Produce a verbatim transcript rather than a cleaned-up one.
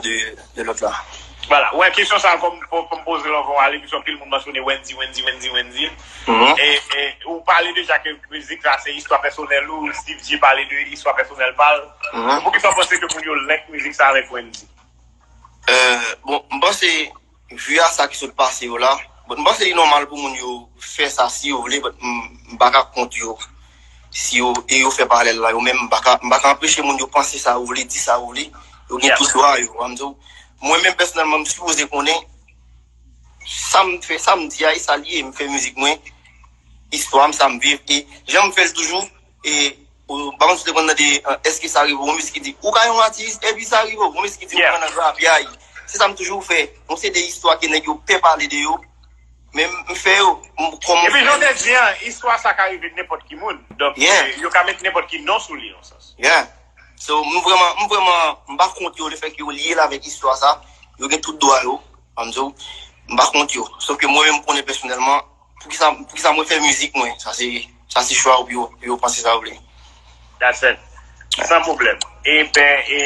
de, de lòt la. Vwala, wè, kesyon sa a, kòm, kòm, kòm poze l anvan w ale, piske anpil moun mansyone Wendy, Wendy, Wendy, Wendy. Mhm. E, e ou pale deja ke mizik la se istwa pèsonèl ou, Steve J pale de istwa pèsonèl pa l. Mhm. Poukisa w panse ke moun yo link mizik sa avèk Wendy? Euh, bon, m panse, vi a sa ki sot pase yo la, bon, m panse li nòmal pou moun yo fè sa si yo vle, but m, m pa ka kont yo. Si yo, e yo fè paralèl la, yo menm, m pa ka, m pa ka anpeche moun yo panse sa yo vle, di sa yo vle. Yo gen tout dwa yo, w a m di w. Mwen menm pèsonèlman, m sipoze konnen sa m fè, sa m di a, e sa l ye, m fè mizik mwen, istwa m, sa m viv, e jan m fè l toujou, e ou, m pa konn si w te konn tande, èske sa rive w, yon mizik ki di, ou ka yon atis, epi sa rive w, yon mizik ki di, ou ka nan grapyay. Se sa m toujou fè. Yon seri de istwa ke nèg yo pè pale de yo, men m, m fè yo, m, kòm m fè. Epi jan w te di an, istwa sa ka rive nenpòt ki moun. Donk, yo ka met nenpòt ki non sou li, nan sans. Yeah. So, m vrèman, m vrèman, m pa kont yo, lefètke yo lye l avèk istwa sa, yo gen tout dwa yo, w a m di w, m pa kont yo. Sòf ke mwen menm, m konnen pèsonèlman, poukisa, poukisa mwen fè mizik mwen, sa se, sa se chwa yo, pou yo, pou yo panse sa yo vle. That's it. San pwoblèm. Eben, e